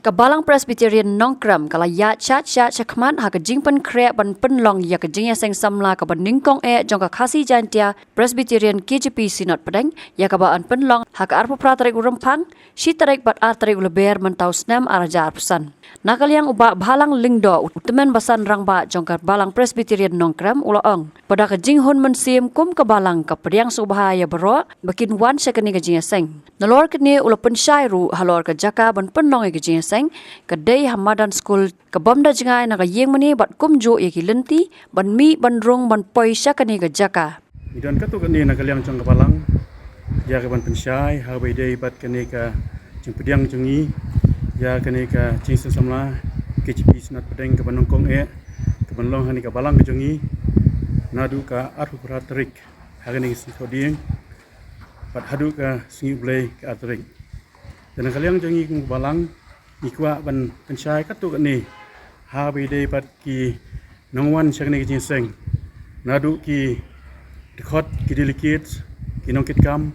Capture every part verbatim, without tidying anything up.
Ka Balang Presbyterian Nongkrem ka la ïaid shat shat shakhmat ha ka jingpynkhreh ban pynlong ïa ka jingïaseng samla kaba nyngkong eh jong ka Khasi Jaintia Presbyterian K J P Synod Pdeng, ïa kaba yn pynlong ha ka arphew phra tarik u Rymphang, shi tarik bad ar tarik u Lber mynta u snem ar hajar arphew san. Na ka liang u Bah Bhalang Lyngdoh, u tymmen basan rangbah jong ka Balang Presbyterian Nongkrem, u la ong ba da ka jinghun mynsiem kum ka Balang ka pdiang sngewbha ïa baroh ba kin wan sha kane ka jingïaseng. Nalor kane u la pynshai ruh halor ka jaka ban pynlong ïa ka jingïaseng, ka dei ha madan skul ka bym da jngai na ka ïing mane bad kumjuh ïa ki lynti ban mih ban rung ban poi sha kane ka jaka. Ngi don katto katne na ka liang jong ka Balang ïa ka ban pynshai ha kaba ïadei bad kane ka jingpdiang jong ngi ïa kane ka jingïaseng samla K J P Synod Pdeng kaba nyngkong eh, kaban long ha kane ka Balang ka jong ngi naduh ka arphew phra tarik ha kane ka sngi Thohdieng bad haduh ka sngi U Blei ka ar tarik. Te na ka liang jong ngi kum ka Balang ngi kwah ban pynshai katto katne ha kaba ïadei bad ki nongwan sha kane ka jingïaseng, naduh ki dkhot, ki delegate, ki nongkitkam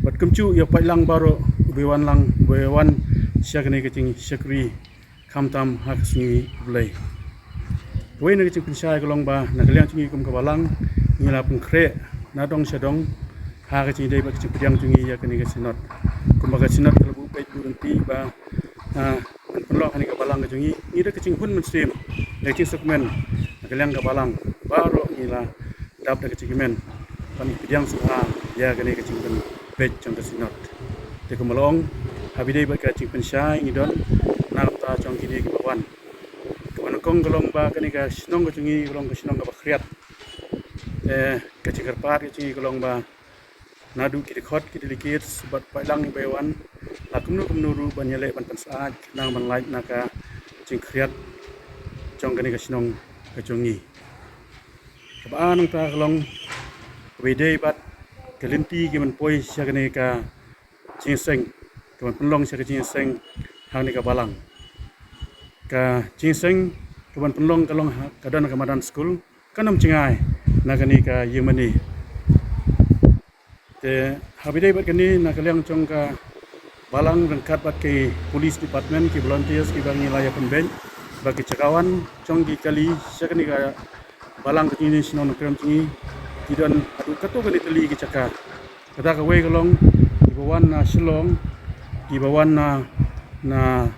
bad kumjuh ïa u paidlang baroh uba wan lang, uba wan sha kane ka jingshakri khamtam ha ka sngi U Blei. Kawei na ka jingpynshai ka long ba na ka liang jong ngi kum ka Balang ngi la pynkhreh na dong sha dong ha ka jingïadei bad ka jingpdiang jong ngi ïa kane ka Synod. Kumba ka Synod ka la buh peit buh ryntih ba, ah, ban pynlong ha kane ka Balang ka jong ngi, ngi da ka jinghun mynsiem, da ka jingsngewkmen na ka liang ka Balang baroh ngi la dap da ka jingkmen ban pdiang sngewbha ïa kane ka jingpynpeit jong ka Synod. Te kumba la ong, ha kaba ïadei bad ka jingpynshai ngi don na ka bynta jong kine kiba wan. Kaba nyngkong ka long ba kane ka shnong ka jong ngi ka long ka shnong kaba khriat. Te ka jingkyrpad ka jong ngi ka long ba naduh ki dkhot, ki delegate bad paidlang kiba wan la kumno kumno ruh ban ïaleh ban pynsyaid khnang ban lait na ka jingkhriat jong kane ka shnong ka jong ngi. Kaba ar nangta ka long kaba ïadei bad ka lynti kaban poi sha kane ka jingïaseng, kaban pynlong sha ka jingïaseng ha kane ka Balang. Ka jingïaseng kaban pynlong ka long ha, ka don ha ka madan skul, kan ym jngai na kane ka ïing mane. Te ha kaba ïadei bad kane na ka liang jong ka Balang ryngkat bad ki police department, ki volunteers kiba ngi la ïa pynbeit, ba ki jaka wan jong ki kali sha kane ka Balang ka jong ngi, shnong Nongkrem jong ngi, ki don haduh katto katne tylli ki jaka. Kata kawei ka long kiba wan na Shillong, kiba wan na, na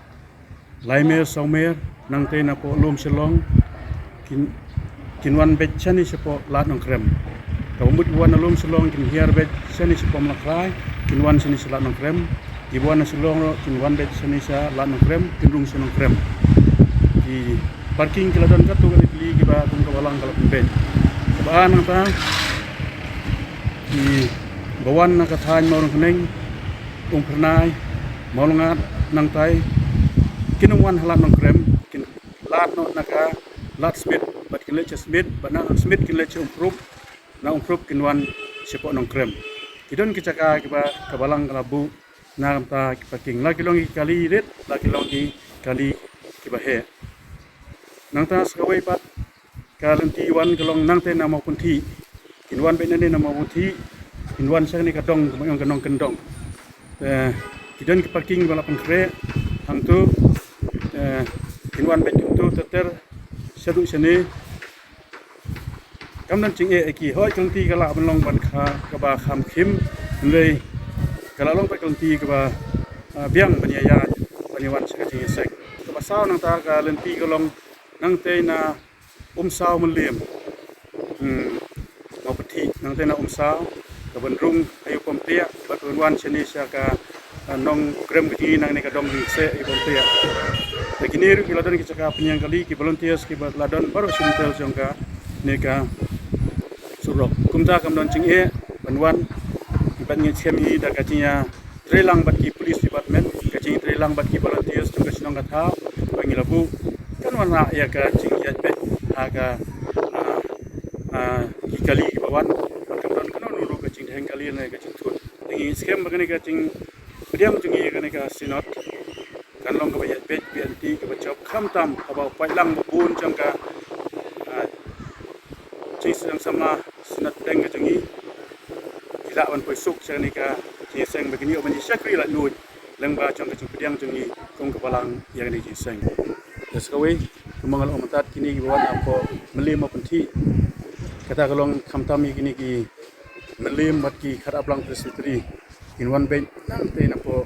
Laimer, Sawmer, nangta napoh Lum Shillong, kin, kin wan beit shane shapoh Lad Nongkrem. Kaba mut wan na Lum Shillong kin hiar beit shane shapoh Mlakrai, kin wan shane sha Lad Nongkrem. Kiba wan na Shillong ruh kin wan beit shane sha Lad Nongkrem, kin rung sha Nongkrem. Ki parking ki la don katto katne tylli kiba kum ka Balang ka la pynbeit. Kaba ar nangta kiba wan na ka thaiñ Mawryngkneng, Umphyrnai, Mawlyngad, nangta kin ym wan ha Lad Nongkrem, kin lad noh na ka Lad Smit, bad kin leit sha Smit, bad na Smit kin leit sha Umphrup, na Umphrup kin wan shapoh Nongkrem. Ki don ki jaka kiba ka Balang ka la buh na ka bynta ki parking. La ki long ki kali rit, la ki long ki kali kiba heh. Nangta sa kawei pat ka lynti wan ka long nangta na Mawpynthih. Kin wan beit nane na Mawpynthih, kin wan sha kane ka dong, kaba ong ka Nongkyndong. Eh, ki don ki parking ba la pynkhreh hangto, eh, kin wan beit hangto ter ter shaduh shane. Kam don jingeh ïa ki, hooid ka lynti ka lah ban long ban kha, kaba kham khim, hynrei ka la long pat ka lynti kaba, ah, biang ban ïa ïaid ban ïa wan sha ka jingïaseng. Kaba saw nangta ka lynti ka long nangta na Umsaw Mylliem. Hmm. Mawpynthih, nangta na Umsaw, kaban rung ha ïew Pamtiah, bad kaban wan shane sha ka, ah, Nongkrem ka jong ngi, nangne ka dong Ringseh ïew Pamtiah. Te kine ruh ki la don ki jaka pynïeng kali, ki volunteers kiba la don baroh shi detail jong kane ka surok. Kumta kam don jingeh ban wan, bad ngi skhem hi da ka jingïa treilang bad ki police department, ka jingtreilang bad ki volunteers jong ka shnong ka thaw ba ngi la buh, kan wanrah ïa ka jingïaid beit ha ka, ah, ah, ki kali kiba wan, bad kan don kano kano ruh ka jingdheng kali ne ka jingthut. Te ngi skhem ba kane ka jingpdiang jong ngi ïa kane ka synod kan long kaba ïaid beit, ïaid beit kaba jop, khamtam haba u paidlang ba bun jong ka, ah, jingïaseng samla synod pdeng ka jong ngi ki lah ban poi suk sha kane ka jingïaseng ba kin ïoh ban ïa shakri laitluid lyngba jong ka jingpdiang jong ngi kum ka balang ïa kane ka jingseng. Te sa kawei, kumba nga la ong mynta, kine kiba wan napoh Mylliem Mawpynthih, kata ka long khamtam ïa kine ki Mylliem bad ki Khataplang Presbytery kin wan beit nangtei napoh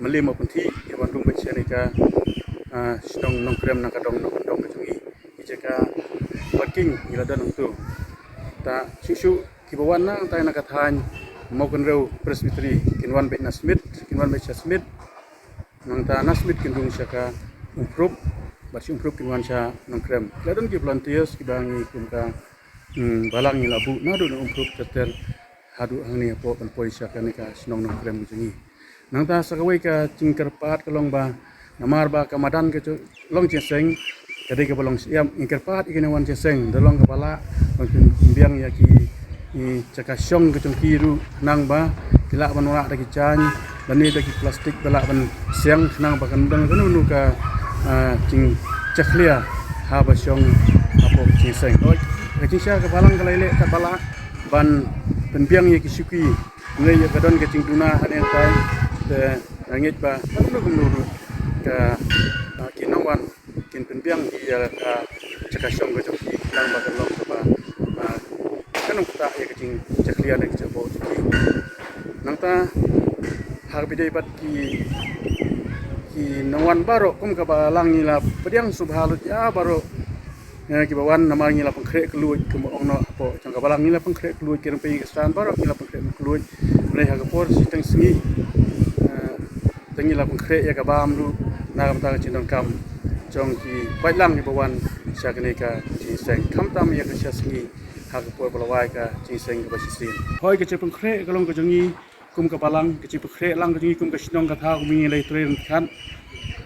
Mylliem Mawpynthih, kin wan rung beit sha kane ka, ah, shnong Nongkrem na ka dong, na ka dong ka jong ngi, ki jaka parking ngi la don hangto. Te shuh shuh kiba wan nangtei na ka thaiñ Mawkynrew Presbytery kin wan beit na Smit, kin wan beit sha Smit. Nangta na Smit kin rung sha ka Umprup, bad sha Umprup kin wan sha Nongkrem. La don ki volunteers kiba ngi kum ka, hmm, balang ngi la buh naduh na Umprup ter ter haduh hangne hapoh ban poi sha kane ka shnong Nongkrem ka jong ngi. Nangta sa kawei ka jingkyrpad ka long ba namar ba ka madan ka jong, long jingseng, ka dei kaba long shyiap, ngi kyrpad ïa ki nongwan jingseng, da long kaba lah ban pynbiang ïa ki, ki jaka shong ka jong ki ruh, khnang ba ki lah ban wanrah da ki jaiñ lane da ki plastik ba lah ban siang, khnang ba kan don kano kano ka, ah, jingjakhlia haba shong hapoh jingseng. Ka jingshisha ka balang ka la ïaleh katba lah ban pynbiang ïa ki shuki. Hynrei ïa ka don ka jingduna hangne hangtai, te nga ngeit ba kumno kumno ruh ka, ah, ki nongwan kin pynbiang ïa ka jaka shong ka jong ki, khnang ba kan long kaba, ah, kan ym ktah ïa ka jingjakhlia ne ka jingjaboh jong ki. Nangta ha kaba ïadei bad ki, ki nongwan baroh, kum ka balang ngi la pdiang sngewbha lut ïa baroh, eh, kiba wan, namar ngi la pynkhreh kylluid, kumba ong noh hapoh jong ka balang, ngi la pynkhreh kylluid, ki rympei ki kyrsan baroh ngi la pynkhreh kylluid. Hynrei ha ka por shiteng sngi, eh, te ngi la pynkhreh ïa ka bam ruh na ka bynta ka jingdonkam jong ki paidlang kiba wan sha kane ka jingseng, khamtam ïa ka shisha sngi ha ka por ba la wai ka jingseng kaba shisien. Hooid, ka jingpynkhreh ka long ka jong ngi kum ka balang, ka jingpynkhreh lang ka jong ngi kum ka shnong ka thaw, kum ngi la ïatrei ryngkat.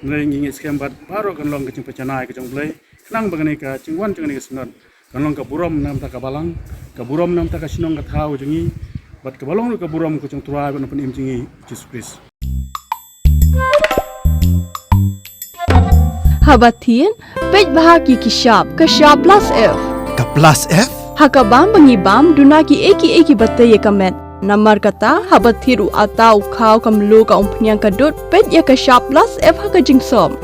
Hynrei ngi ngeit skhem ba baroh kan long ka jingpynjanai ka jong U Blei, khnang ba kane ka jingwan jong kane ka synod kan long ka burom na ka bynta ka balang, ka burom na ka bynta ka shnong ka thaw jong ngi, bad kaba long ruh ka burom ka jong U Trai bad U Nongpynim jong ngi, Jisu Khrist. Haba thied, peit bha ïa ki shap, ka shap plus F. Ka plus F? Ha ka bam ba ngi bam, duna kiei kiei kiba tei ïa ka met. Namar kata, haba thied u atta, u khaw, ka mluh, ka umphniang, ka dud, peit ïa ka shap plus F ha ka jingsop.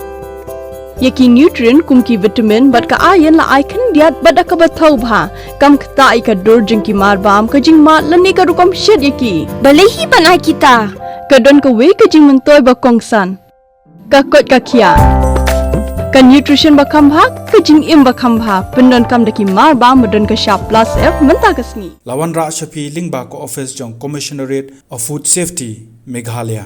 Ïa ki nutrient kum ki vitamin bad ka iron la ai khyndiat bad da kaba thaw bha. Kam ktah ïa ka dur jong ki marbam, ka jingmad lane ka rukom shet ïa ki. Balei hi ban ai kita? Ka don kawei ka jingmyntoi ba kongsan. Ka koit ka khiah. Ka nutrition ba kham bha, ka jingim ba kham bha. Pyndonkam da ki marbam ba don ka shap plus F mynta ka sngi. La wanrah sha phi lyngba ka office jong Commissionerate of Food Safety, Meghalaya.